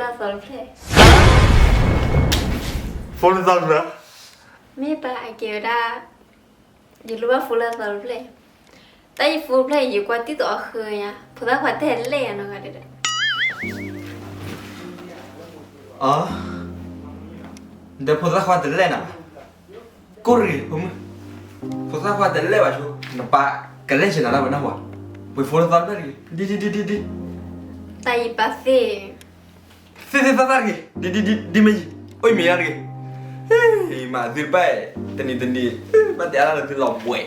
သီတဖျၢၣ်. ဖိလၢသီတဖျၢၣ်. မ့ၢ်ပၢ်အကဲဝဲဒၣ်, ယလိၣ်ဘၣ်ဖိလၢသီတဖျၢၣ်. တၢ်ယဖိတဖျၢၣ်အံၤ ယကွၢ်တံၢ်သီအဃၢယါ, ဖိသၣ်ခွါတလဲၣ်ယါနီတဂၤဒီး. အ, ဒီးဖိသၣ်ခွါတလဲၣ်နၤဘၣ်. ကိၣ်ရ့ၣ်ဖိမုၣ်, ဖိသၣ်ခွါတလဲၣ်ဘၣ်ဆိ, နပၢ်ကလဲၣ်ဆ့နၤလၢဝဲနၢ်ဟူဧါ. ပှ့ၤဖိလၢသီတဖျၢၣ်တဂ့ၤ, ဒ်ဒ်ဒ်ဒ်ဒ်. တၢ်ယပၢ်သ့ၣ်, သ့ၣ်သ့ၣ်သၣ်သၣ်တဂ့ၤ, ဒ်ဒ်ဒ်ဒ်မ့ၢ်ယံၤ, အိၣ်မ့ၢ်ယါတဂ့ၤ. မၤသုတဘၣ်, တနံၤတနံၤ, ဘၣ်တဲအါလၢသုလီၤဘှဲး.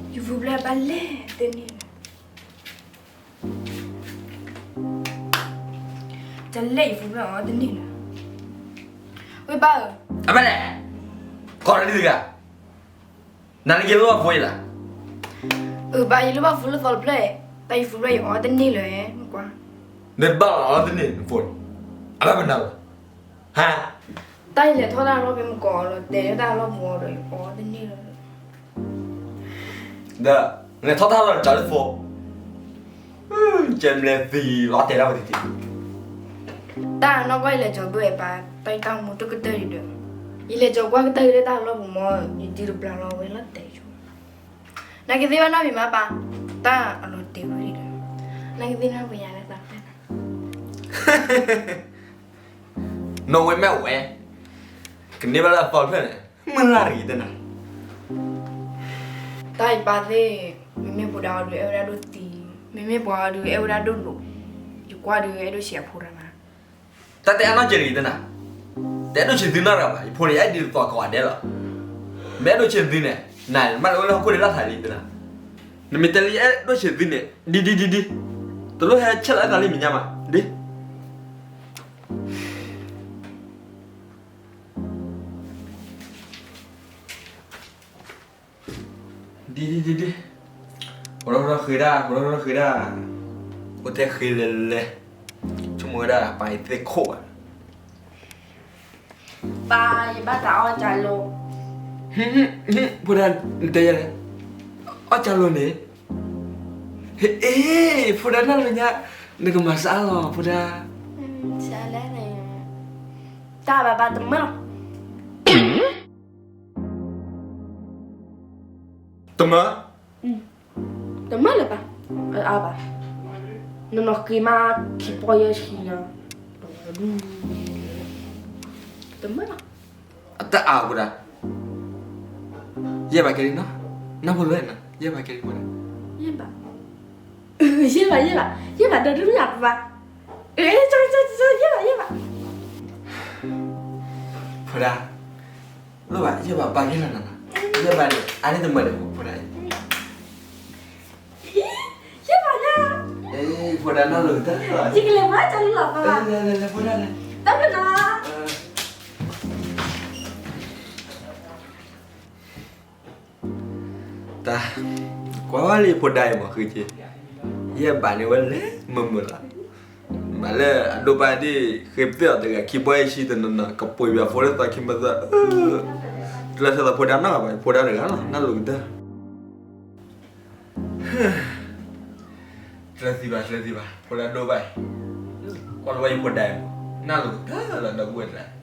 ယဖိဖျၢၣ်ဘၣ်လဲၣ်တန့ၢ်လၢၤ, တလဲၣ်ယဖိဖျၢၣ်အီၤတန့ၢ်လၢၤ. ဝဲဘၣ်ဧၢ, အဘၣ်လဲၣ်, ကီၢ်လၢဒ်တဂၤ နၤနက့ၤလိၣ်ဘၣ်ဖိယလၢ်. အၢ ဘၣ်ယလိၣ်ဘၣ်ဖိလၢသီတဖျၢၣ်, တၢ်ယဖိဖျၢၣ်ယအီၤတန့ၢ်လၢၤ, မ့ၢ်ကွၢ်. နဘၣ်အီၤတန့ၢ်နဖိန့ၣ်, အဘၣ်မနုၤလီၤ, ဟါ. တၢ်ယလဲၤထီၣ်တၢ်လီၢ်ဖဲမကီးဒီး တဲလၢတၢ်လီၢ်ပူၤအီၤဒီး ယအီၤတန့ၢ်လၢၤ. ဒီး နလဲၤထီၣ်တၢ်လီၢ်ဒီး ကၠီၤလၢဖိ ကဲမလဲၤသံလီၤတဲာ်လၢဝဲတထံၣ်. တၢ်နီၢ်ကီၢ်ယလဲၤကၠီၤဘၢၣ်ဝဲပၢ်, တၢ်ယတၢ်မူတကတၢၢ်ဒံးဒီး, ယလဲၤကၠီၤကွၢ်ကတၢၢ်လၢတၢ်လီၢ်ပူၤမ့ၢ် ယဒုတဘျီလီၤဝဲလီၤတဲာ်ဆိ. နကသ့ၣ်ဘၣ်နီတမံၤမးပၢ်, တၢ်အလီၤတဲာ်ဝဲဒံးဒီး, နကသ့ၣ်နီၣ်ပယၤလၢသးဖျၢၣ်နၤ. နီၢ်ဝဲမ့ၢ်ဝဲ, ကန့ၢ်ဘၣ်လၢအသီတဖျၢၣ်န့ၣ် မုၢ်လၢ်တဂ့ၤတနၤ. တၢ်ယပၢ်သ့ၣ်, မ့မ့ၢ်ဖိဒါအီၤဒုး အဲၣ်ဝဲဒၣ်ဒိၣ်သံ, မ့မ့ၢ်ပှၤအီၤဒုး အဲၣ်ဝဲဒၣ်ဒိၣ်လိၤ, ယကွၢ်ဒုး အဲၣ်ဒိၣ်ဆံးအဖိတဂၤမး. တၢ်တဲအါနီၢ်ကဲတဂ့ၤတနၤ, တအဲၣ်ဒိၣ်ဆံးသုနီတဂၤဘၣ်, ယဖိန့ၣ် ယအဲၣ်ဒ်သိးကိးဂၤဒဲးလီၤ. မ့ၢ်အဲၣ်ဒိၣ်ဆံးသုန့ၣ်, နမ့ၢ်အိၣ်လၢဟီၣ်ခိၣ်န့ၣ်လီၤသးလံတနၤ. နမ့ၢ်တဲလၢယအဲၣ်ဒိၣ်ဆံးသုန့ၣ်, ဒ်ဒ်ဒ်ဒ်, တလိၣ်ဟဲဆဲးလၢသးလံမဲာ်ညါမး, ဒ် ဒ်ဒ်ဒ်ဒ်, အိၣ်ဒီးဃ့ဒၣ်, အိၣ်ဒီးဃ့ဒၣ်, အိၣ်ထဲဃ့လဲၤလဲၤ, ဆိကမိၣ်ဝဲဒၣ်ပၢ်အံၤသ့ၣ်ခိၣ်ဘၣ်. ပၢ်, ယဘၣ်သးအီၣ်ကၢလိၤ. ဖိဒါ, နတဲယၤလဲၣ်, အီၣ်ကၢလိၤန့ၣ်, အ့, ဖိဒါနၢ်လိၤညါ, နကမၤစၢ်လီၤ ဖိဒါ. တၢ်ဘၣ်ဘၣ်တမၢလီၤ. တမၢ, တမၢလၢၤဘၣ်, အါဘၣ်, နနီၢ်က့ၤမး ခံပီၢ်ယဲၢ်ဆံညါ, တမၢလီၤ. အတၢ်အါဖိဒါ, ယဲၢ်ဘၣ်ကဲလံနီၤ, နၢ်ဖိလၢနၤ, ယဲၢ်ဘၣ်ကဲလံဖိဒါ, ယဲၢ်ဘၣ်, ယဲၢ်ဘၣ်, ယဲၢ်ဘၣ်, ယဲၢ်ဘၣ်ဒီးဒုးယၤပဘၣ်, ယဲၢ်ဘၣ်, ယဲၢ်ဘၣ်, ဖိဒါ, လိၣ်ဘၣ် ယဲၢ်ဘၣ်ဘၣ်ကဲလံနီၤ, ယဲၢ်ဘၣ်န့ၣ် အါန့ၢ်တမၢန့ၣ် ဖိဒါ, ယဲၢ်ဘၣ်ညါ, ဖိဒါနၢ်လိၤတၢ်လီၤ, ယကလဲၤမၤကၢလိၤလီၤပဘၣ်, လဲၤလဲၤလဲၤဖိဒါလဲၤ, တၢ်မနုၤ တၢ်, ကွၢ်ဝဲလံဖိဒါအံၤမ့ၢ်ဃုက့, ယဲၢ်ဘၣ်န့ၣ်ဝဲလဲၤမုာ်မုာ်လီၤ, မ့ၢ်လၢအဒိးဘၣ်ဒ် ဃ့ပသ့ၣ်အီၤတဂၤ ခံဘီၣ်ယဲၢ်ဆံတနီၤနီၤ ကပှ့ၤဘၣ်ဖိလၢသီခံဘီၣ်သၢ, ကျဲးစၢးသးဖိဒါနီၢ်ဂၤဘၣ် ဖိဒါတဂၤလီၤ နၢ်လိၤကတၢၢ်. ကျၢၤသံဘၣ် ကျၢၤသံဘၣ် ဖိဒါဒိၣ်ဘၣ်အံၤ, ကွၢ်လၢဝဲယဖိဒါအံၤမ့ၢ် နၢ်လိၤကတၢၢ်လီၤ ဒီပုၢ်ဝဲၢ်တဂၤ.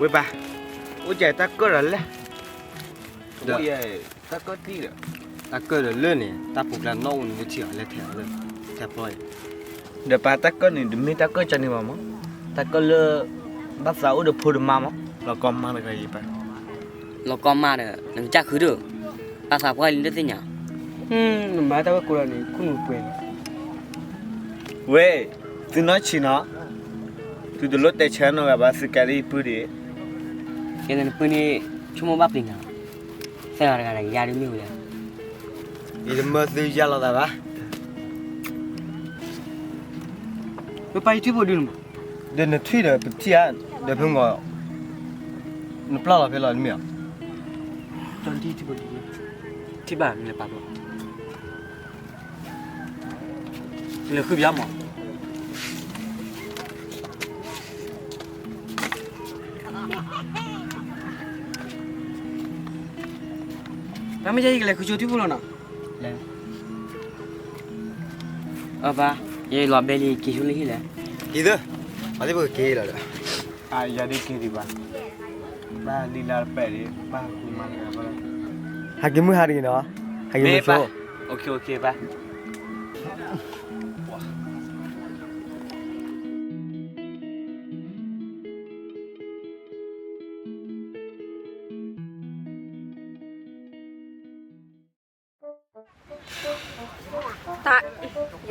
ဝဲပၢ်, အိၣ်ကတၢၢ်တၢ်ကၢၣ်ဒီးလဲၣ်, ဒီး တၢ်ကၢၣ်ဒီးလၢန့ၣ် တၢ်ဖိကျါနီၣ်အိၣ်န့ၣ် မ့ၢ်ထံၣ်အီၤလဲၣ်ထဲအီၤလၢ ထဲပျီအံၤ, ဒီးပၢ်တၢ်ကၢၣ်န့ၣ် တမ့ၢ်တၢ်ကၢၣ်ကန့ၣ်ဘၣ်မး, တၢ်ကၢၣ်လၢ ဘၣ်သးအိၣ်ဒီးဖိဒီးမါမး, လီၤကီမါတဂၤအံၤပၢ်, လီၤကီမါဒီး နကစၢ်ဃုဒိၣ်, ဘၣ်သးပှၢ်လံတသ့ၣ်ညါ, နမၤတၢ်ဝဲကိးလီၤန့ၣ် ခိၣ်နူာ်ပှဲၤလီၤ, ဝဲ, သုနီၢ်ဆံးနီၤ, သုတလိၣ်တဲဆၢနီတဂၤဘၣ် သုကဲလၢယပုၢ်ဒံး, ယဲနပုၢ်န့ၣ် ဆိကမိၣ်ဘၣ်ပျံၤနၤ, သၢဂၤတဂၤဒီးယၤဒ်မ့ၢ်ဝဲလဲၣ်, ယတမၢသုယၤလိာ်သးဘၣ်, ပၢ်ယထံၣ်ဖိဒုန့ၣ်မး, ဒီးနထံၣ်ဒီးပထံၣ်ဧါ, ဒီးဖဲမီၤ, နပျၢ်လီၤဖဲလီၤနမ့ၢ်ဧါ, ထံၣ်ဘၣ်နလဲၤပာ်ဘျီ လဲၤဃုပၠီမး, တၢ်မ့ၢ်ယဲယကလဲၤဃုဆိထံၣ်ဖိလီၤနီၤ, အပၢ်, ယလီၤဘဲလံက့ၤဆိလၢဟံၣ်လဲၣ်, က့ၤသၢ, အသ့ၣ်ပကက့ၤလီၤဒီး, ယၤဒ်က့ၤဒံးဘၣ်, ဘၣ်လံလၢတပာ်ဒံး ဘၣ်ဃုမၤတဂၤ, ဟဲက့ၤမုၢ်ဟါတဂ့ၤနီၤ, ဟဲက့ၤမုၢ်ဆိ ပၢ် တၢ်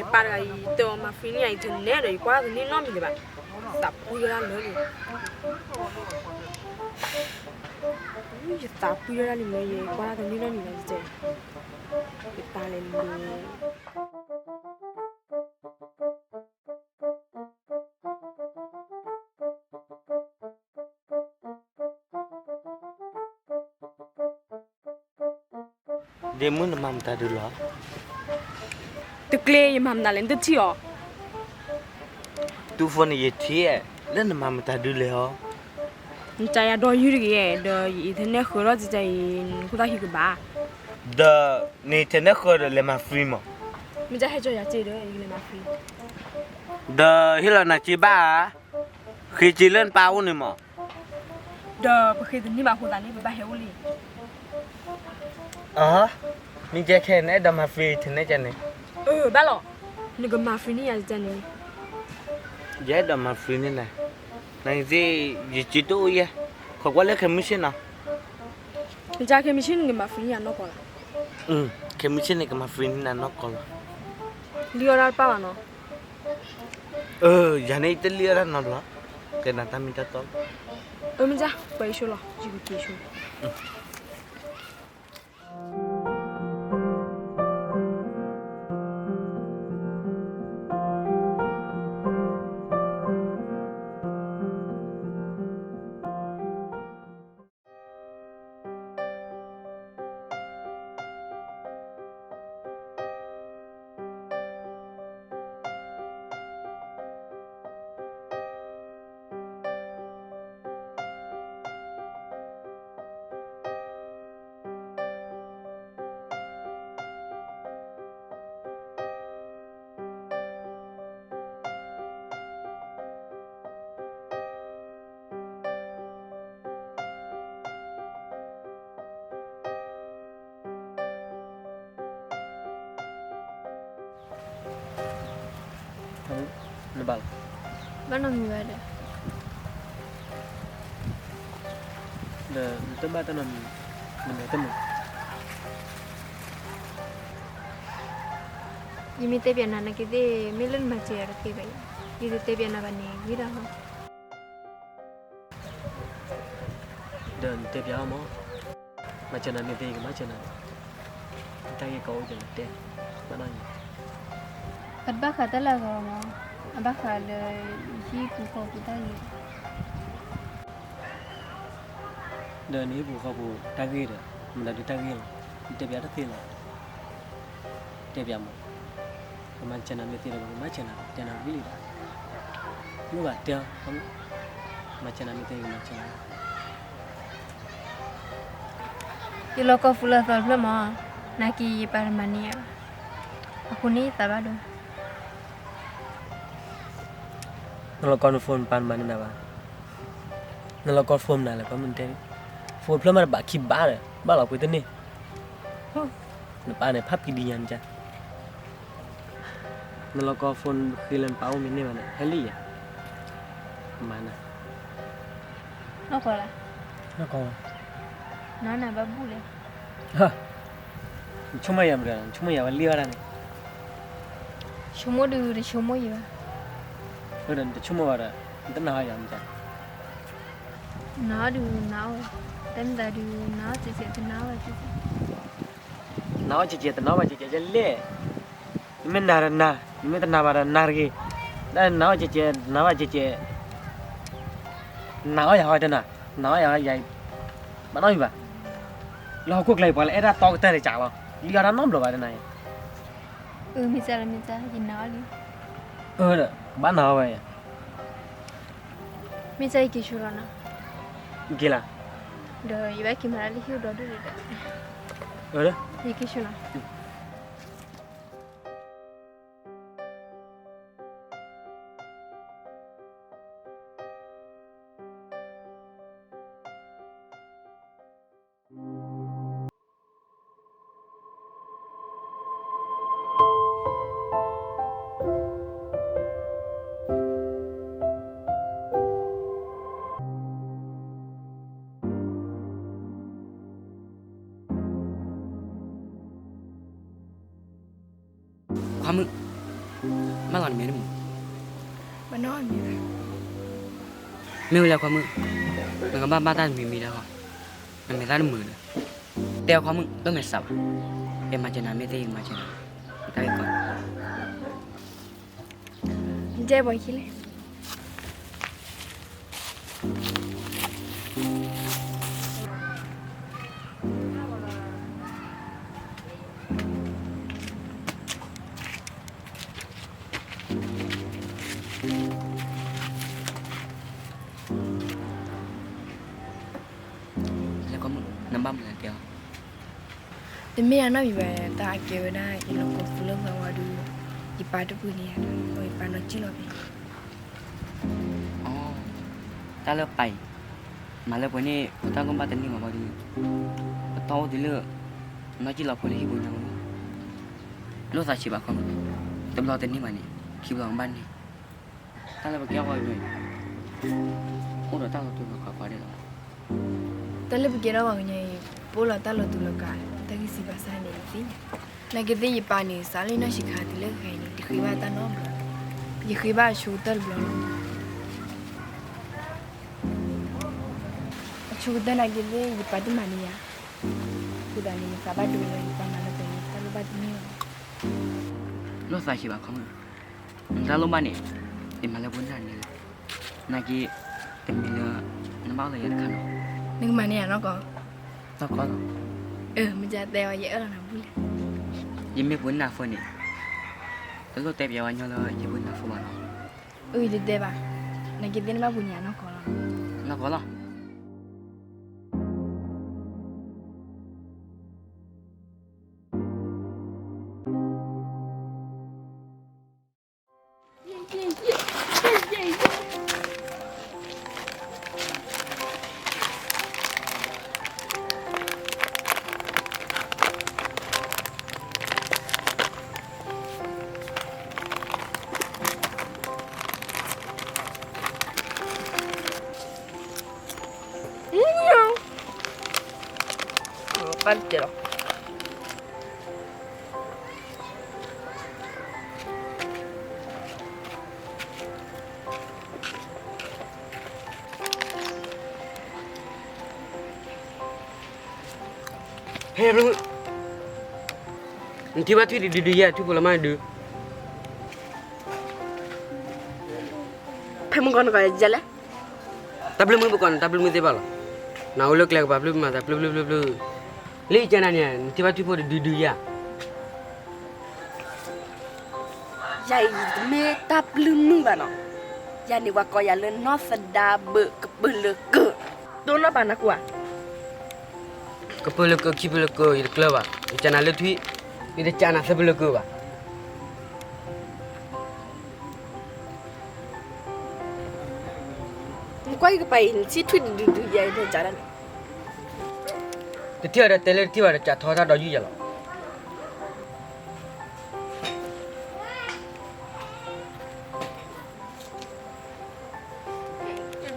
အံၤ ယပၢ်တဂၤအံၤ တမၤ free န့ၢ်ယၤ internet ဒီး ယကွၢ်တန့ၢ်နီတမံၤလၢၤဘၣ်, သးပှံၢ်ဝဲဒၣ်လၢာ်လံ, ယသးပှံၢ်ဝဲဒၣ်လံမ့ၢ် ယကွၢ်တန့ၢ်နီတမံၤလၢၤ, ယတၢ်လဲၤလၢ ဒ့မုၣ်နမၤမတၤဒုလဲၣ်, တကျ့ ယမၤမတၤလဲၣ် နတထံၣ်အီၤ, တူၢ်ဖိန့ၣ်ယထံၣ်, လၢနမၤမတၤဒုလဲၣ်အီၤ, နတၢ်ယၤဒီးယုၢ်တဂ့ၤ, ဒီးယ internet ဃၢၤထီၣ်တံၤတံၤအံၤ နခိၣ်သၣ်ဟံးကဘၣ်, ဒီးန internet ဃၢၤဒီးလဲၤမၤ free မး, မ့ၢ်တဟဲကၠီယၤစ့ဒီး ယကလဲၤမၤ free, ဒီးဟ့ၣ်လီၤနၤစ့ဘၣ်ဧါ, ဃ့စ့လၢနပၢ်အိၣ်န့ၣ်မး, ဒီးပဃ့တန့ၢ်ဘၣ်အဃိသတးန့ၣ် ပဘၣ်ဟဲအိၣ်လံ, အ, မ့ၢ်ကဲခဲအံၤ နအဲၣ်ဒိးမၤ free internet န့ၣ်, အၢ ဘၣ်လီၤ, နကမၤ free န့ၢ်ယၤတံၤတံၤန့ၣ်, ယအဲၣ်ဒိးမၤ free န့ၢ်နၤ, နသ့ၣ် ယစ့တအိၣ်ယဲ, ခိးကွၢ်လၢ commission နီၤ, နက commission နကမၤ free န့ၢ်ယၤနီၢ်ကီၢ်လီၤ, commission န့ၣ်ကမၤ free န့ၢ်နၤနီၢ်ကီၢ်လီၤ, လံအီၣ်ဒၣ်တပၢ်ဘၣ်နီၤ, အၢ ယၤန့ၣ်တလံအီၣ်ဒၣ်နီတဘျီ, ကဲနၤတၢ်မ့ၢ်တၢ်တီ, အၢ မ့ၢ်ကၢ် ပှၤအံၤဆိလီၤ ယကက့ၤဆိ နဘၣ်လီၤ, ဘၣ်နီတမံၤဘၣ်ဒီး, ဒီးနတဘၣ်တၢ်နီတမံၤ, နမၤတမုာ်, ယမ့ၢ်တဲပျးနၤနာ်က့သ့ၣ် မ့ၢ်လၢနမၤစၢၤယၤတသ့ဘၣ်, ယတတဲပျးနၤဘၣ်န့ၣ် ဂ့ၤဒၣ်လီၤ. ဒီးနတဲပျးအီၤမး, မၤစၢၤနၤမ့ၢ်သ့ ယကမၤစၢၤနၤ, နတၢ်ဂ့ၢ်ကီအိၣ်ဒီးနတဲ, ဘၣ်နီၢ်န့ၣ်, အတဘၣ်ဃးတၢ်လၢအဂီၢ်မး, အဘၣ်ဃးလၢ ယဟံၣ်ပူၤဃီပူၤတၢ်ဂ့ၢ်, ဒီးနဟံၣ်ပူၤဃီပူၤတၢ်ဂ့ၢ်ဒီး မတၤဒုတၢ်ဂ့ၢ်လီၤ, နတဲပျးတၢ်သ့လီၤ. တဲပျးမး, ပမၤစၢၤနၤမ့ၢ်သ့ဒီး ပကမၤစၢၤနၤ တဲနၤဝံၤလံဒီး, မ့ၢ်ဘၣ်တဲအီၤ, မၤစၢၤနၤမ့ၢ်သ့ ပကမၤစၢၤနၤ. ယလီၤကီၢ်ပူၤလၢအသီတဖျၢၣ်မး, နာ်က့ယပၢ်တမၤန့ၢ်ယၤဘၣ်, အဃိန့ၣ်ယသးဘၣ်ဒိ, နလီၤကီၢ်နဖိနပၢ်တမၤန့ၢ်နၤဘၣ်. နလီၤကီ phone နၤလဲၣ် ကွၢ်မုၢ်နတဲ, phone ဖျၢၣ်မးတဘၣ်ခံဘၣ်ဒီး ဘၣ်လီၤပှ့ၤတန့ၢ်, နပၢ်န့ၣ် ဖးပံဒံညါမ့ၢ်ကါ, နလီၤကီ phone ဃ့လၢနပၢ်အိၣ်မ့ၢ်န့ၢ်ဘၣ်န့ၣ် ဟဲလံယၤ, မၤနၤ, နီၢ်ကီၢ်လၢ, နီၢ်ကီၢ်, နနၤဘၣ်ဘူၣ်လဲၣ်, နဆိကမိၣ်ယၤမတၤ, နဆိကမိၣ်ယၤဝဲလံဝဲဒၣ်န့ၣ်, ဆိကမိၣ်ဒုးတဆိကမိၣ်ယၤဘၣ်, ဒီးနတဆိကမိၣ်ဘၣ်ဒီး နတနာ်အီၤယၤမတၤ နအီၣ်ဒုးနအီၣ်ဝဲ, တမ့ၢ်သးဒုးနအီၣ်ကဲကဲတနအီၣ်ဘၣ်ကဲကဲ, နအီၣ်ကဲကဲတနအီၣ်ဘၣ်ကဲကဲယလဲၣ်, နမ့ၢ်နာ်ဒီးနာ်, နမ့ၢ်တနာ်ဘၣ်ဒီးနာ်တဂ့ၤ, နအီၣ်ကဲကဲတနအီၣ်ဘၣ်ကဲကဲ, နာ်အီၣ်ယၤဟီတနာ်, နာ်အီၣ်ယၤယၤ, ဘၣ်နီတမံၤဘၣ်, လၢဟီၣ်ခိၣ်ချၢအံၤပှၤလၢအဲၣ်ဒၣ်တီကတၢၢ်န့ၣ်ကးလီၤ, လံအီၣ်တၢ်နီတဘျီဘၣ်တနာ်ယၤ, အၢ မ့ၢ်စ့ၢ်လီၤမ့ၢ်စ့ၢ် ယနာ်အီၤလံ, အၢ ကဘၣ်နာ်အီၤဝဲ မ့ၢ်စ့ၢ်ယက့ၤဆိလီၤနီၤ, က့ၤလီၤ, ဒီးယဘၣ်က့ၤမၤတၢ်လၢဟံၣ်ဒီဒူၣ်ဒီး, ယက့ၤဆိလီၤ. ခွါမုၣ်, ဘၣ်လီၤနမဲာ်တမုာ်, ဘၣ်နီတမံၤဘၣ်, မ့ၢ်ဝဲလဲၣ်ခွါမုၣ်, နကဘၣ်ဘၣ်တၢ်တမံၤမံၤလၢဃီ, နမဲာ်သၣ်တမုာ်ဒီး, တဲအီၤခွါမုၣ် တမဲာ်ဆှးဘၣ်, ယမၤစၢၤနၤမ့ၢ်သ့ယကမၤစၢၤနၤ, တၢ်ဂ့ၢ်ကီ, ယတဲပှၤခံလဲၣ် လဲၤကွၢ်မုၣ် နဘၣ်မနုၤလဲၣ်တဲအီၤ, တမ့ၢ်ဒၣ်နီတမံၤဘၣ်, တၢ်အကဲဝဲဒၣ် ယလီၤကီၢ်သူလၢပှၤဝံၤဒီး ယပၢ်တပှ့ၤန့ၣ်ယၤဒီး ယပၢ်နီၢ်ကံၣ်လီၤဖဲ, အိ, တၢ်လၢပၢ်အံၤ မၤလၢပှဲၤန့ၣ် ပတၢ်ကဘၣ်တန့ၢ်ဘၣ်ဘၣ်ဒီး, ပတီၢ်အိၣ်တုၤလၢ နီၢ်ကံၣ်လီၤဖိလၢဟံၣ်ပူၤညါမး, လိၣ်သးဆံးဘၣ်ခီမုၣ်, တဘျီတန့ၢ်ဘၣ်န့ၣ် ခံဘျီကဘၣ်န့ၢ်, တၢ်လၢပကဲထီၣ်ပှၤကညီအံၤ အိၣ်ဒီးတၢ်လီၤတူာ်လီၤကာ်ပှၤဒဲးလီၤ. တၢ်လၢပကဲထီၣ်ပှၤကညီအံၤ ပအိၣ်ဒီးတၢ်လီၤတူာ်လီၤကာ် တၢ်ဂ့ၢ်စံးဘၣ်ဆၣ်န့ၣ် ယသ့ၣ်ညါ, နာ်က့သ့ၣ်ယပၢ်န့ၣ် စးလၢယနီၢ်ဆံးခါတုၤလၢခဲအံၤန့ၣ် ယဃ့ဘၣ်တၢ်နီတဘျီ, ယဃ့ဘၣ်အဆိကတၢၢ်တဘျီလီၤ. အဆိကတၢၢ်နာ်က့သ့ၣ် ယပၢ်တမၤန့ၢ်ယၤ, အဃိသတးန့ၣ် ယသးဘၣ်ဒိလၢယပၢ်မၤလၢပှဲၤန့ၣ် တၢ်လိၣ်ဘၣ်တန့ၢ်လီၤ. လိၣ်သးဆံးဘၣ်ခီမုၣ်, နတၢ်လိၣ်ဘၣ်န့ၣ် ယမၤလၢပှဲၤန့ၢ်နၤန့ၣ်လီၤ. နာ်က့ တမံၤလၢ နဘၣ်အိၣ်လၢယၤတခါနီၤ, နကမၤန့ၢ်ယၤနီၢ်ကီၢ်, နီၢ်ကီၢ်လီၤ. အၢ မ့ၢ်တဲတဲဝဲ ယအၢၣ်လီၤနၤဘူၣ်လဲၣ်, ယမ့ၢ်ပှ့ၤနၤဖိန့ၣ် တလိၣ်တဲပျဲဝဲညီလၢယပှ့ၤနၤဖိဘၣ်နီၤ. အၢ ယတတဲဘၣ်, နာ်က့သ့ၣ်နဘၣ်ပှ့ၤန့ၢ်ယၤနီၢ်ကီၢ်လီၤ, နီၢ်ကီၢ်လီၤ. ပၢ်တတဲလီၤ. ဟဲ နထံၣ်ဘၣ်ထွံၣ်ဒုးဒုးယဲၢ် ထွံၣ်ဖိလၢမၢ်ဒုး, ဖဲမုၢ်ကီၢ်နကီၢ်ယဲၢ်လဲၣ်, တၢ်ဘျုးမုၢ်ပကီၢ်န့ၣ် တၢ်ဘျုးမုၢ်သ့ၣ်တဖၣ်လီၤ, နအိၣ်လၢကျဲကပၤ ဘျုးမၤသးဘျုးဘျုးဘျုးဘျုး, လၢယကဲနၤန့ၣ် နထံၣ်ဘၣ်ထွံၣ်ဖိဒုးဒုးယဲၢ် ယၤအံၤတမ့ၢ်တၢ်ဘျုးမုၢ်ဘၣ်နီၤ, ယၤန့ၣ်ပှၤကိးယၤလၢနီၢ်သဒါဘၢၣ်ကပၢၢ်လၢကၢၢ်, တိၢ်နီၣ်ပာ်နၤကွၢ်ဧါ, ကပၢၢ်လၢကၢၢ် ခံပၢၢ်လၢကၢၢ် ယတကျၢၤဘၣ်, ယကးနၤလၢထွံၣ်, ယတကးနၤသၢပၢၢ်လၢကၢၢ်ဘၣ်. မ့ၢ် ကွၢ်ယကပၤအံၤ နထံၣ်ထွံၣ်ဒုးဒုးဒုးယဲအံၤ နကးဒၣ်န့ၣ်, တထံၣ်ဝဲဒီးတဲလၢတထံၣ်ဘၣ်ဒီး ကးထီတၢ်ဒီးယုၢ်ယ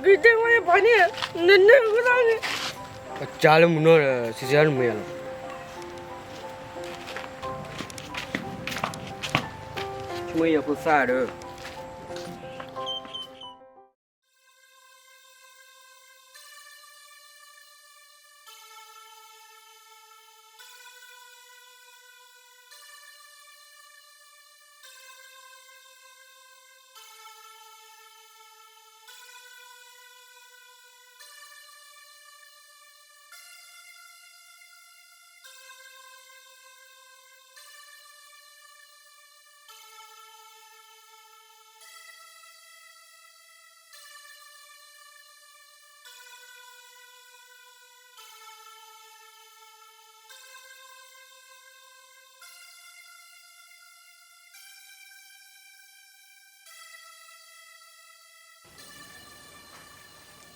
ဲလီၤ. ကတဲဝဲပှၤန့ၣ်, နန့ၣ်ဝဲဒၣ်န့ၣ်, ပကါလၢမုၢ်နီၢ်ဒီး စံးစံးဒၣ်နမ့ၢ်ယဲလီၤ. ဆိကမိၣ်ယဖိသၣ်ဒီး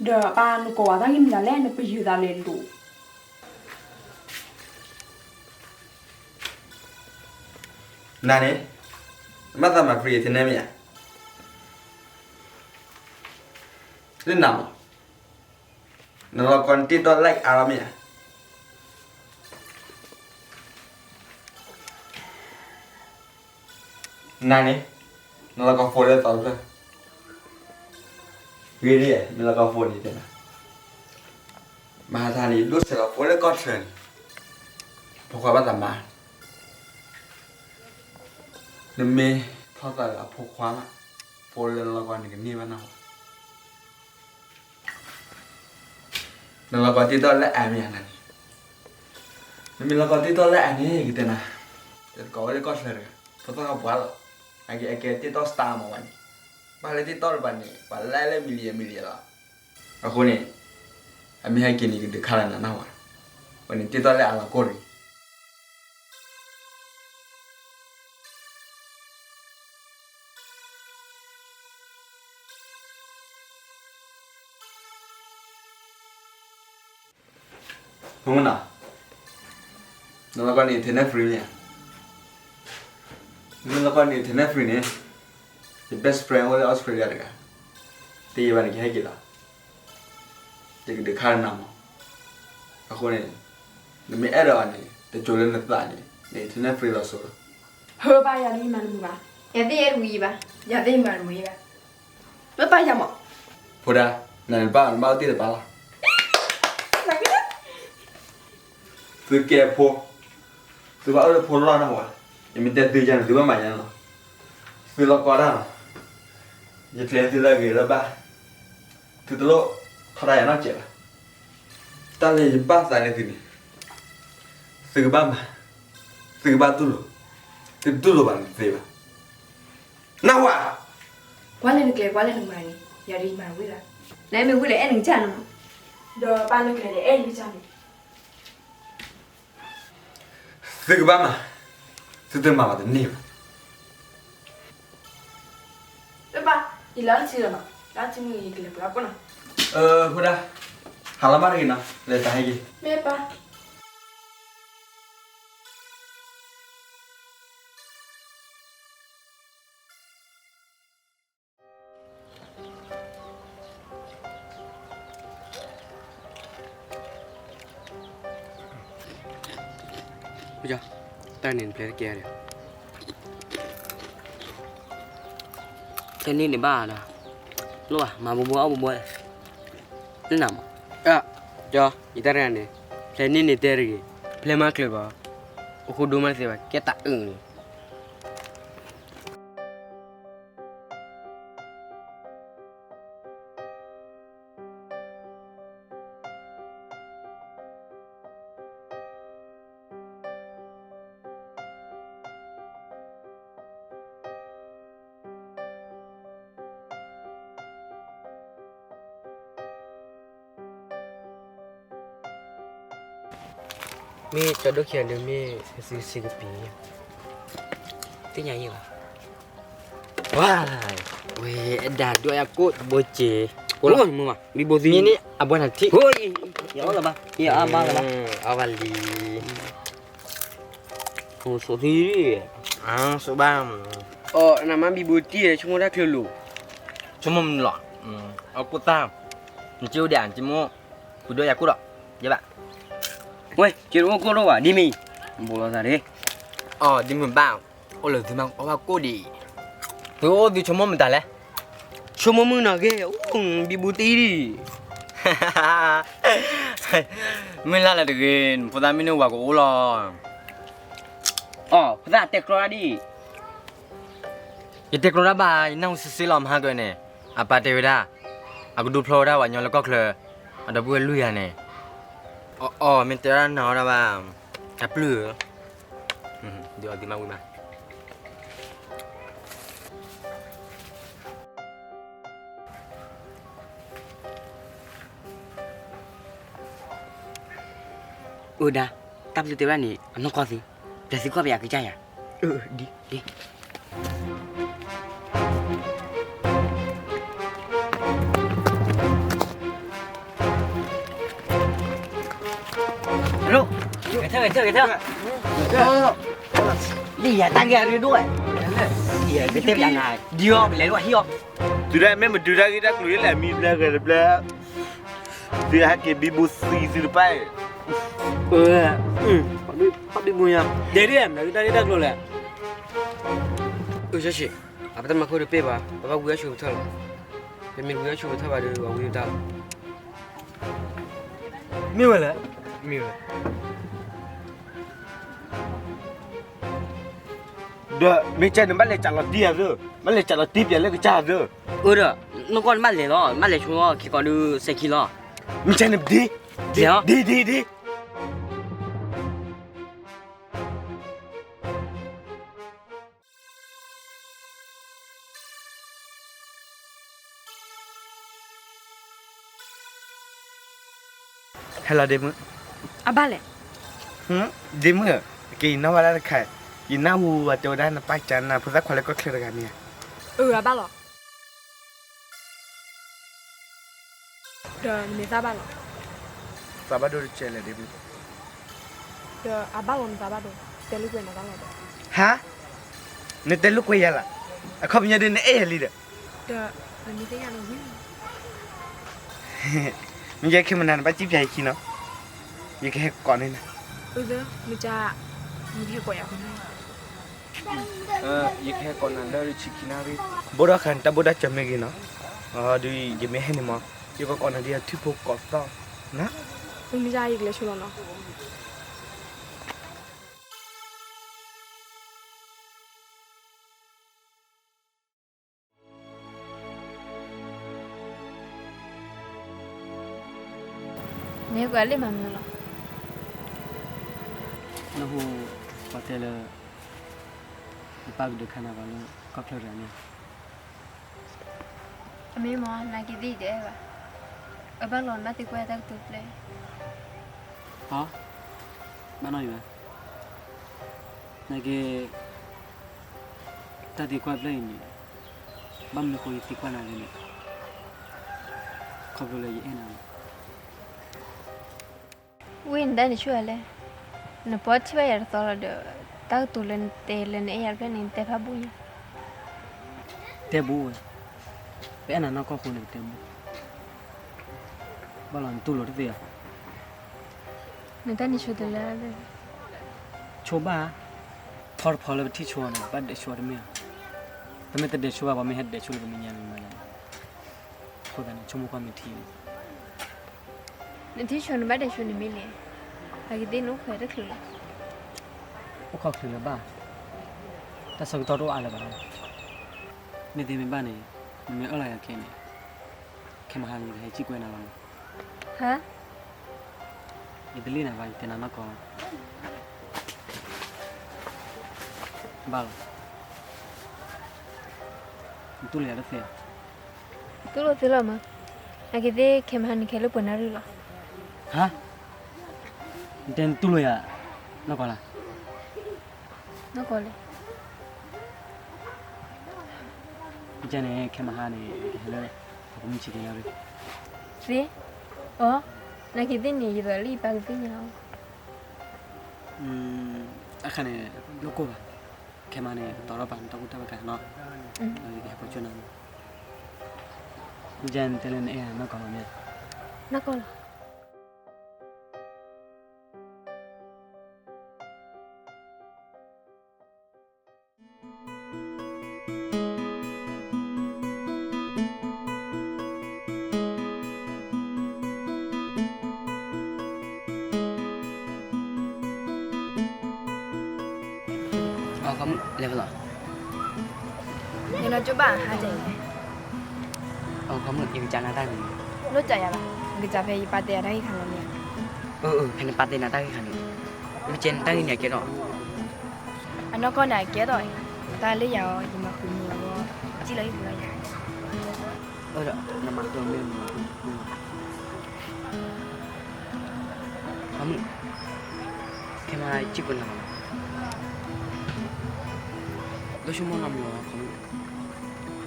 ဒီးပၢ်နကိးဝဲတၢ်ဂ့ၢ်မနုၤလဲၣ် နပယုၤသးလဲၤလိၤ. နၤန့ၣ်, နဘၣ်သးမၤ free internet မ့ၢ်ဧါ. လၢနၤမး, နလီၤကီနတ့ၢ်တီၢ် like အါလီၤမ့ၢ်ဧါ. နၤန့ၣ်, နလီၤကီ phone လၢသီတဖျၢၣ်, ဂ့ၤဒ် မ့ၢ်လီၤကီ phone န့ၣ်တဲနၤ, မဟါတၢ်န့ၣ် ဒိၣ်ဆဲးလီၤ phone လၢကီၢ်ချၢန့ၣ်, ဖိခွါဘၣ်သးမၤ, နမ့ၢ်ထီၣ်သးဒီးအဖိခွါမး, phone လၢနလီၤကီန့ၣ် ကန့ၢ်ဘၣ်နၢ်ဟူ နလီၤကီတ့ၢ်တီၢ်လၢအါမ့ၢ်ဧါနၤန့ၣ်, နမ့ၢ်လီၤကီတ့ၢ်တီၢ်လၢအါန့ၣ် ကတဲနၤ, ယတကိးဝဲလၢကီၢ်ချၢတဂၤ, ဖိသၣ်ဟီၣ်ပှၤလီၤ, အကဲ အကဲတ့ၢ်တီၢ် star မးဝဲန့ၣ်, ဘၣ်လၢတ့ၢ်တီၢ်တပၤန့ၣ် ပှၤ like လၢ million million လီၤ. အဃိန့ၣ်, အမ့ၢ်ဟဲက့ၤန့ၣ် ကဒုးခါလၢနၤနၢ်ဟူဧါ, ဝဲန့ၣ်တ့ၢ်တီၢ်လၢအလီၤကိၢ်န့ၣ် မ့ၢ်နီၤ, နလီၤကီန့ၣ် internet free မ့ၢ်ဧါ, နလီၤကီန့ၣ် internet free န့ၣ်, ယ best friend အိၣ်လၢ Australia တဂၤ, တယံာ်ဘၣ်န့ၣ် ကဟဲက့ၤလီၤ, ယကဒုးခါလၢနၤမး, အဃိန့ၣ်, နမ့ၢ်အဲၣ်ဒိးအီၤန့ၣ် တစိၤလၢနသးန့ၣ် န internet free လီၤစိၤလီၤ. ဟၢဘၣ်ယၤန့ၣ် ယမၤတမုာ်ဘၣ်, ယၤသ့ၣ်အဲၣ်တဝံၤဘၣ်, ယၤသ့ၣ်မၤတမုာ်ဘၣ်, မ့ၢ်ပၢ်ယၤမး, ဖိဒါ, နၤန့ၣ်ဘၣ် နဘၣ်အိၣ်တ့ၢ်တပၤလီၤ. သုကဲဖိ, သုဘၣ်အိၣ်လၢဖိလီၢ်နၢ်ဟူဧါ, ယမ့ၢ်တဲသုယၤန့ၣ် သုဘၣ်မၤယၤန့ၣ်လီၤ, သုလီၤကီတၢ်လီၤ, ယကျဲၤသုလၢအဂ့ၤလၢဘၣ်, သုတလိၣ်ထီဒါယၤနီတစဲးဘၣ်, တၢ်လၢယဘၣ်သးန့ၢ်သုန့ၣ်, သုကဘၣ်မၤ, သုကဘၣ်တူၢ်လိာ်, သုတတူၢ်လိာ်ဘၣ်န့ၣ်တသ့ဘၣ်, နၢ်ဟူဧါ. ကွၢ်လၢနကျဲ ကွၢ်လၢနမၤန့ၣ် ယၤဒ်မၤဝံၤဘၣ်, နမ့ၢ်ဝံၤလၢအဲၣ်နကစၢ်န့ၣ်မး, ဒီးပၢ်နကျဲဒီးအဲၣ်နကစၢ်န့ၣ် သုကဘၣ်မၤ, သုတမၤဘၣ်တန့ၢ်ဘၣ်, ပၢ်, ယလၢထံလီၤမး, လၢထံမုၢ်ယကလဲၤပှၤကိးနီၤ, ဖိဒါ, ဟးလီၤမးတဂ့ၤနီၤ, လဲၤတၢ်ဟဲက့ၤ, မ့ၢ်ပၢ်. တၢ်န့ၣ်နပျဲတကဲဒီး, ဖဲန့ၣ်န့ၣ်ဘၣ်ဒီး, လိၣ်ဘၣ် မၤဘိဘိအီၣ်ဘိဘိ, လၢနၤမး, ကၠီ, ယတၢ်တဂၤန့ၣ်, ဖဲန့ၣ်န့ၣ်တဲတဂ့ၤ, ဖဲမၤကျၢၤဘၣ်, အိၣ်ခိၣ်ဒိၣ်မးတသ့ဘၣ် ကဲတၢ်အုၣ်န့ၣ် မ့ၢ်ကၠီဒိၣ်ခံဂၤဒီး မ့ၢ်သုစံးကပံၤ, သ့ၣ်ညါယံာ်ဘၣ်, ဝဲ, ဝဲ, အဒၣ်ဒွဲၣ်အကိၣ်တဘိက့ၤ အိၣ်လီၤ, မ့ၢ်ဘံဘူသံန့ၣ် အဘှါနၤထံၣ်, ယအီၣ်လၢၤဘၣ်, ယအီၣ်ဘၣ်လၢၤဘၣ်, အီၣ်ဘၣ်လံ, စိးသံ, စိးဘၣ်, အီၣ်နမါဘံဘူတံၢ် ဆိကမိၣ်တၢ်ချၢလိၤ, ဆိကမိၣ်မနုၤလီၤ, အီၣ်ကိၢ်သၣ်, နက့အိၣ်ဒံးဧါ နက့မိၢ်, ပှၤဒီးယၤကိၢ်ဒီး, ယဲဘၣ်, ဝဲ, က့အိၣ်ကိၢ်ဒီးဝဲ ဒ်မ့ၢ်, ဘူးလိာ်သးဒ်, အီၣ်ဒ်မုၢ်ဘၣ်, အိၣ်လၢသုမါအီၣ်ဘၣ်ကိၢ်ဒံး, သုအိၣ်သုဆိကမိၣ်မတၤလဲၣ်, ဆိကမိၣ်မုၢ်နီၢ်ဂ့ၤ, အိၣ်ဘံဘူသံဒံး, မုၢ်လၢ်လၢတဂ့ၤ, ဖိသၣ်မ့ၢ်န့ၢ်ဝၤကအိၣ်လီၤ, အီၣ်ဖိသၣ်တဲကျီဒၣ်ဒံး, ယတဲကျီတၢ်ဘၣ် ယနၢ်ဟူစ့စ့လီၤမဟါကၢန့ၣ်, အပၢ်တဲဝဲဒၣ်, အကဒိဖျီဝဲဒၣ်ပှၤကညီလၢကီၢ်ချၢ, အဒီပုၢ်ဝဲၢ်လွံၢ်ဂၤန့ၣ်, အီၣ် မ့ၢ်တဲဒၣ်နၤအီၣ်ဒၣ်ဘၣ်, အပျုၢ်ဧၢ, ဒုးအီၣ်ဒုးမၤဝံၤမး အၢဒၣ်, တၢ်ဘျုးတဲဝဲဒၣ်န့ၣ် အနီၢ်ကီၢ်သ့, ပျဲသုကီၢ်ပယၤကစၢ်ယၤ, အၢ, ဒ်, ဒ် လံယၤတၢ်ဂ့ၢ်အရ့ဒိၣ်ဝဲ, လံယၤကတဲပျးနၤ, ဒ်အီၤ ပလဲၤဒိၣ်ဟံၣ်အီၤ, တုၤဒၣ်မ့ၢ်မဒုးတၢ်ဂ့ၢ်တၢ်ကျိၤလၢအမံၤဘျဲၣ်ဂဲၤတဘျဲၣ်, သုဟဲက့ၤဘံဘူသံသုတပၣ်, ပှၤဘံဘူညါ, ဒဲဒ်မနုၤတၢ်ဂ့ၢ်တၢ်ကျိၤလဲၣ်, အၢ ဆၢဆံး, အပတၢ်မၤခိၣ်တပ့ၢ်ဘၣ် ပဘၣ်ဝံအီၣ်ဆိးပထၢၣ်လီၤ, ပမ့ၢ်တဝံအီၣ်ဆိးပထၢၣ်ဘၣ်ဒီး ပှၤဝံတၢ်လီၤ, မ့ၢ်ဝဲလဲၣ်, မ့ၢ်ဝဲ ဒီးမ့ၢ်ကဲန့ၣ် ဘၣ်လဲၤစးလီၤတံၢ်ယၤသၢ, ဘၣ်လဲၤစးလီၤတံၢ်ပျဲလၢကစၢ်ယၤသၢ, အၢဒီး, နီၢ်ကီၢ်န့ၣ်ဘၣ်လဲၤလီၤ ဘၣ်လဲၤဆိလီၤ ခဲကိးဒုးစဲးခံလီၤ, မ့ၢ်ကဲန့ၣ်ပဒ့, လဲၤလီၤ, ဒ့ဒ့ဒ့ ဟဲလီၤဒ့မုၣ်, အဘၣ်လဲၣ်, ဒ့မုၣ်, က့ၤယနီၣ်ဘၣ်ဒၣ်တခါ, ယနၢ်ဟူအတဲဝဲဒၣ်နပၢ်ကနၢ်ဖိသၣ်ခွါလၢကီၢ်ချၢတဂၤမ့ၢ်ဧါ, အၢ အဘၣ်လီၤ ဒီးနမ့ၢ်သးဘၣ်လီၤ, သးဘၣ်ဒိတကဲလဲၣ်ဒ့မုၣ်, ဒီးအဘၣ်လီၤနသးဘၣ်ဒိ, တဲလိာ်ကွဲနၤတၢ်လီၤဒီး, ဟါ, နတဲလိာ်ကွဲယၤလီၤ, အခီပညီဒ်နအဲၣ်ယၤလံဒီး, ဒီးနမ့ၢ်သ့ၣ်ညါလီၤဝံၤ, မ့ၢ်ယဲခဲမနၤနဘၣ်စံၣ်ပျဲယခံနီၤ, ယကဟဲကိးန့ၢ်နၤ, မ့ၢ်က, ယကဟဲကိးယၤ, ယကဟဲကိးနၤလၢရံဆံခံနၣ်ရံၣ်, ဘိၣ်ဒီးဃးနတၢ်ဘိၣ်တၢ်စၢၤမ့ၢ်ဂ့ၤနီၤ, ဒီးယမ့ၢ်ဟဲန့ၣ်မး, ယကကိးနၤဒ်အထံဖိကီၢ်သီ, မ့ၢ်ယကလဲၤဆိလီၤနီၤ နကွၢ်လံမၤမနုၤလီၤ, နဟူ, ပှၤတဲလၢ, နပၢ်ကဒုးခးနၤဘၣ်လၢကီၢ်ချၢတဂၤန့ၣ်, အမ့ၢ်မ့ၢ် နာ်က့ၤသ့ၣ်ယတအဲၣ်ဘၣ်, အဘၣ်လီၤနဘၣ်သံကွၢ်တၢ်ကတိၤဖျဲး, ဟါ, ဘၣ်နီၢ်အံၤဘၣ်, နာ်က့ၤ တၢ်သံကွၢ်ဖျဲးအံၤန့ၣ်, ဘၣ်မနုၤဃိယသံကွၢ်နၤလဲၣ်န့ၣ်, ခီဖျိလၢယအဲၣ်နၤလီၤ, ဝံနတၢ်န့ၣ်ဆိၣ်ဂ့ၤလဲၣ်, နပီထံၣ်ဘၣ်ယၤတသီလီၤဒီး, တၢ်ကတိၤလၢနတဲလၢနအဲၣ်ယၤဖျဲးန့ၣ် နတဲဖးဘူးညါ, တဲဘူးဝဲ, ပအဲၣ်နၤနီၢ်ကီၢ်ဃိန့ၣ် ပတဲဘူး, ဘၣ်လီၤနတူၢ်လိာ်တသ့ဧါ နတၢ်န့ၣ်ဆိတလဲ, ဆိဘၣ်, ဖီတဖီလၢပထံၣ်ဆိန့ၣ် ဘၣ်ဒဲးဆိတမ့ၢ်ဧါ, တမ့ၢ်တဒဲးဆိဘၣ် ပှၤမ့ၢ်ဟဲဒဲးဆိလၢပမဲာ်ညါန့ၣ်မး, အဃိသတးန့ၣ် ဆိကမိၣ်ကွၢ်မ့ၢ်ထံန့ၣ်, နထံၣ်ဆိနဘၣ်ဒဲးဆိန့ၣ်မ့ၢ်လဲၣ်, အဂ့ၤသ့ၣ်နအိၣ်ခိးတချုးလီၤ, အိၣ်ခိးချုးလၢၤဘၣ်, တၢ်ဆၢကတီၢ်တအိၣ်အါလၢၤဘၣ်, မ့ၢ်သ့မ့ၢ်ဘၣ်န့ၣ်, နမ့ၢ်အၢၣ်လီၤယၤခဲအံၤန့ၣ်, ခဲမဟါန့ၣ် ယကဟဲစံၣ်ကွဲနၤလီၤမး, ဟါ, ယတလံၣ်နၤဘၣ် ယတဲနၤနီၢ်ကီၢ်လီၤ, ဘၣ်လီၤ, နတူၢ်လိာ်ယၤတသ့ဧါ, တူၢ်လိာ်သ့လီၤမး, အဂ့ၤသ့ၣ်ခဲမဟါန့ၣ် ခဲလၢပှဲၤနၣ်ရံၣ်လီၤ, ဟါ, နတဲနတူၢ်လိာ်ယၤ, နီၢ်ကီၢ်လီၤ, နီၢ်ကီၢ်လဲၣ်, မ့ၢ်န့ၣ် ခဲမဟါန့ၣ် ယကဟဲလၢ ပှၤကမုၢ်ဆံးတနၣ်ရံၣ် သ့, အိ, နာ်က့ၤသ့ၣ်န့ၣ် ယသးလၢယပၢ်ကသ့ၣ်ညါလီၤ. အခါန့ၣ် လိၣ်ကိၢ်ဘၣ်, ခဲမးန့ၣ် ကတီၤထီၣ်ပာ်နတၢ်ကူၣ်တၢ်ဘၣ်ကနီၤ, ယကဟဲပိာ်ကၠိနၤ, မ့ၢ်ကဲန့ၣ် နအဲၣ်နၢ်ကီၢ်လီၤမ့ၢ်, နၢ်ကီၢ်လီၤ. လဲၤဖဲလဲၣ်, ယနီၢ်ကၠိဘၣ်ဟါကဲအံၤ, ယကစးနၤတၢ်ဂ့ၢ်, လိၣ်ကစးယၤဘၣ်, ယကစးဖဲယပၢ်တဲယၤတၢ်ဂ့ၢ်ခါလီၤမ့ၢ်ဧါ, ဖဲနပၢ်တဲနၤတၢ်ဂ့ၢ်ခါန့ၣ်, မ့ၢ်ကဲနတၢ်ဂ့ၢ်န့ၣ် အကဲထီၣ် အနီၢ်ကီၢ်န့ၣ် အကဲထီၣ်, တၢ်လၢယၤအီၤ ယမၤဃုာ်မုာ်အီၤ, ကံၣ်လီၤယုၢ်လီၤယၤ, အၢဒီး နမၤဃုာ်မ့ၢ်မုာ်, မုာ်, ခဲမးစံၣ်ကိၤနၤလီၤ, လၢဆိကမိၣ်နီတမံၤလီၤ,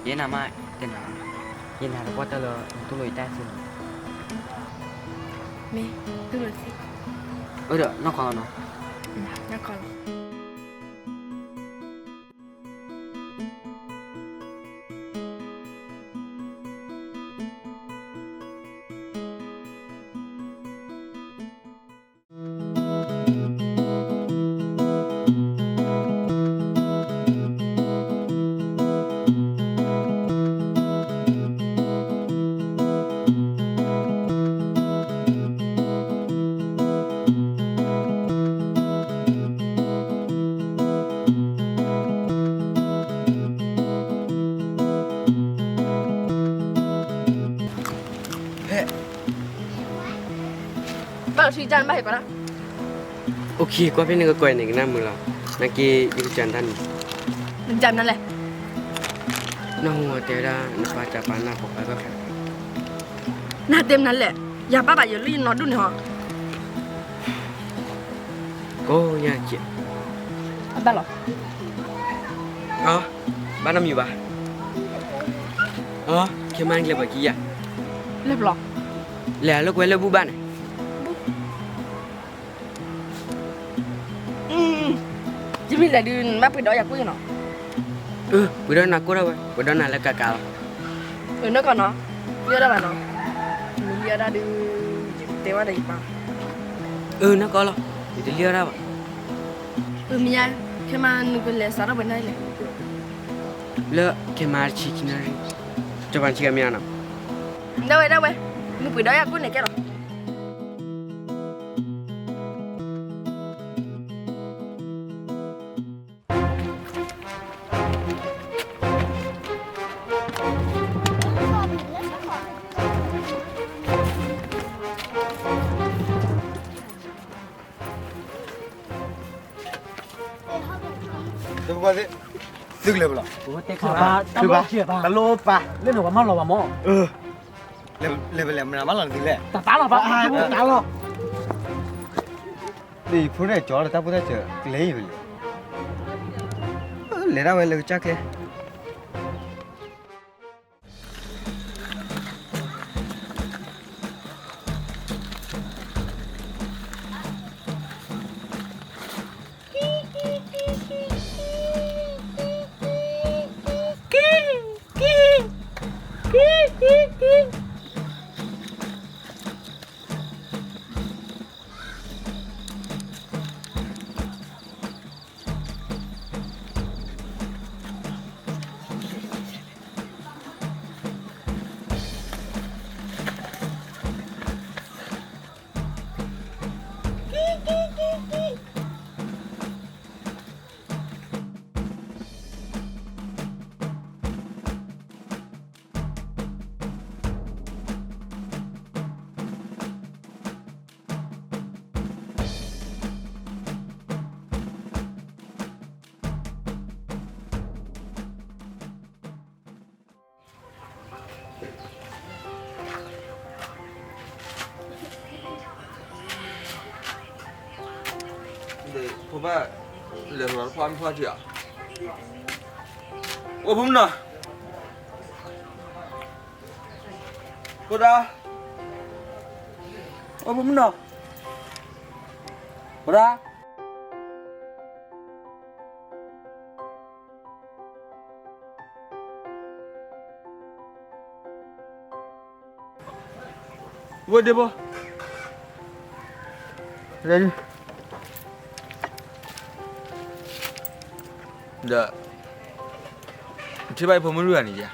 ယဲနၤမးတဲနၤ, ယဲနၤတပှၢ်တၢၢ်လၢ နတူၢ်လိာ်ယတၢ်သ့လီၤ, မ့ၢ်, တူၢ်လိာ်သ့, အၢဒီး နီၢ်ကီၢ်လီၤနီၤ, နီၢ်ကီၢ်လီၤ. ဖဲ ဘၣ်လီၤထံကစၢ်နဘၣ်ဟဲကီးဒၣ်, အိၣ်ခံကွၢ်ဖဲနကကွဲးန့ၣ် ကနၣ်မုာ်လီၤ, နာ်က့ ယကစၢ်နတၢ်န့ၣ်, နကစၢ်မနုၤလဲၣ်, နၢ်ဟူဝဲတဲဝဲဒၣ် နပၢ်တၢ်ပာ်နၢ်ပှၤဘၣ်ဃး, နတဲမနုၤလဲၣ်, ယၤပၢ်ဘၣ်ယိၣ်လၢယနီၢ်ဒိၣ်န့ၣ်ဟီ ကိးညါကဲ, ဘၣ်လီၤ, အ, ဘၣ်နီတမံၤဘၣ်, အ, ခဲမးနကလဲၤပှၤခံယၤ, လဲၤဖဲလဲၣ်, လဲၤလၢကွဲလၢဘူၣ်ဘၣ်န့ၣ်, ယမ့ၢ်လဲၤဒုး နဘၣ်ပှ့ၤဒီးယၤကူၣ်နီၤ, အ, ပှ့ၤဒီးနၤကူၣ်ဒၣ်ဝဲ ပှ့ၤဒီးနၤလၢကကးလီၤ, အ, နၢ်ကီၢ်နီၤ, လံၣ်အီၣ်ဒၣ်ဘၣ်နီၤ, မ့ၢ်လံၣ်အီၣ်ဒၣ်ဒုး, တဲဝဲဒီးယပၢ်, အ, နၢ်ကီၢ်လီၤ, ယတလံၣ်အီၣ်ဒၣ်ဘၣ်, အ, မ့ၢ်ယါ, ခဲမးနကလဲၤစးထီၣ်ပှဲၤနၢ်လံ, လၢခဲမးတဆံခံနၣ်ရံၣ်, ကၠီၤပၤနဆံဂၤမ့ၢ်အါနီၤ, ဒၣ်ဝဲဒၣ်ဝဲ, မ့ၢ်ပှ့ၤဒီးယၤကူၣ်န့ၣ်ကဲလီၤ. သုကလဲၤဖဲလဲၣ်, တလိၣ်ပၢ်, လၢန့ၣ်ပှၤမၢလီၤဘၣ်မး, လဲၤဖဲလဲၣ် မနုၤမၢလီၤနသုလဲၣ်, တၢ်လီၤဘၣ်, တၢ်လီၤ, ဒ်ယဖိန့ၣ်ကၠီလၢတၢ်ဖိတၢ်စၢၤ ကလဲၤအံၤဖဲလဲၣ်, လဲၤဒၣ်ဝဲလၢကစၢ်ကျဲ ဖိဘၣ်လဲၤလီၤတဖၣ်မ့ၢ်ဖီၣ်ထံဧါ, အိၣ်ဖုမနီၤ, ဖိဒါ, အိၣ်ဖိမုၣ်နီၤ, ပရၣ် ဝဲဒ့ဖိ, ဒီး နထံၣ်ဘၣ်ယဖိမုၣ်လွံၢ်ဂၤန့ၣ်ဧါ.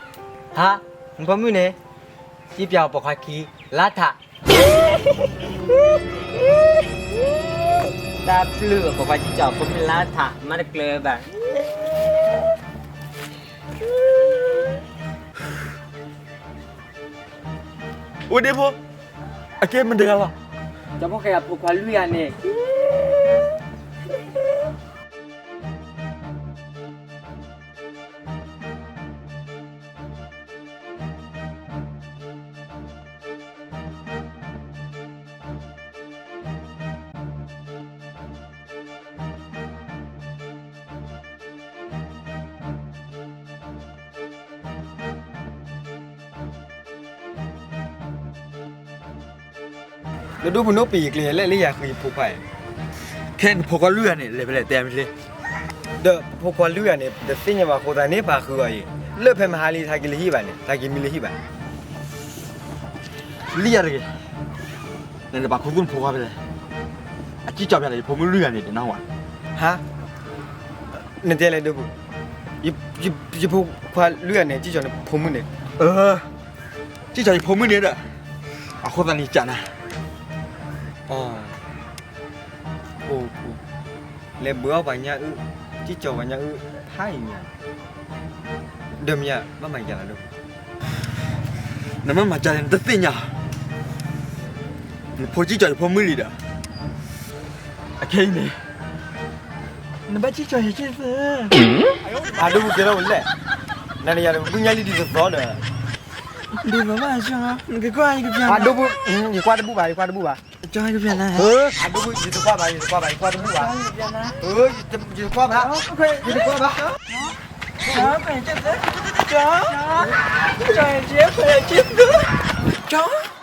ဟါ, နဖိမုၣ်န့ၣ် ကံၣ်ပျီပိာ်ခွါခံ လါထး တၢ်ပျုၢ်အပိာ်ခွါကံၣ်ပျီဖိမုၣ်လါထး မၤတကျၢၤဘၣ်. အိၣ်ဒ့ဖိ, အကဲမတၤတဂၤလီၤ. ကၠီဖီၣ်ဃဲအဖိခွါလွံၢ်ဂၤန့ၣ်. လၢဒိၣ်ပူၤနီၣ်ပံာ်ယကျဲၤလဲၣ်လၢယၤဃုယဖိခွါအံၤ, ခဲအံၤနဖိခွါလွံၢ်ဂၤန့ၣ် လဲၤဖဲလဲၣ်တဲမ့ၢ်လံ. ဒီးဖိခွါလွံၢ်ဂၤန့ၣ် တသ့ၣ်ညါဘၣ်အဃိသတးန့ၣ် ပှၤဃုအီၤအံၤ, လၢဖဲမဟါလံ သးက့ၤလၢဟံၣ်ဘၣ်န့ၣ် သးက့ၤမံလၢဟံၣ်ဘၣ်. လံယၤတဂ့ၤ, နတပာ်ခူသူၣ်နဖိခွါဖဲလဲၣ်, အကံၣ်ကၠီဖဲလဲၣ် ယဖိမုၣ်လွံၢ်ဂၤန့ၣ် တနၢ်ဟူဧါ. ဟါ, နတဲလဲၣ်ဒိၣ်ပူၤ, ယဖိခွါလွံၢ်ဂၤန့ၣ် ကံၣ်ကၠီနဖိမုၣ်န့ၣ်. ကံၣ်ကၠီယဖိမုၣ်န့ၣ်ဒီး, အဃိသတးန့ၣ်ကနၤ, အိၣ်, လဲၤဘှံးအီၣ်ပှၤညၣ်အုၣ်, ကံၣ်ကၠီပှၤညၣ်အုၣ်ဖးအံၤမ့ၢ်ဧါ. ဒီးမ့ၢ်ဧါ, ဘၣ်မၤယၤလီၤဒိၣ်ပူၤ. နမ့ၢ်မၤကၢ်န့ၣ် နတသ့ၣ်ညါ, နဖိကံၣ်ကၠီယဖိမုၣ်လံဒီး, အခဲအံၤန့ၣ်, နဘၣ်ကံၣ်ကၠီယက့ၢ်သၢ. အဒိၣ်ပူၤကဲထီၣ်ဝဲလဲၣ်, နၤနယၤဒီး ပှၤညါလံဒ်သိးသိးဒီး, ဒ်သိးဘၣ်, နကကွၢ်ယကပျၢ်နၤ, အဒိၣ်ပူၤ, ယကွၢ်တဘူၣ်ဘၣ်, ယကွၢ်တဘူၣ်ဘၣ်. ကၠီကပျၢ်နၤ, အဒိၣ်ပူၤ ယတကွၢ်ဘၣ်, ယတကွၢ်ဘၣ်, ယကွၢ်တဘူၣ်ဘၣ်, ယတကွၢ်ဘၣ်, ယတကွၢ်ဘၣ်, ကၠီ, ကၠီ, ကၠီ, ကၠီ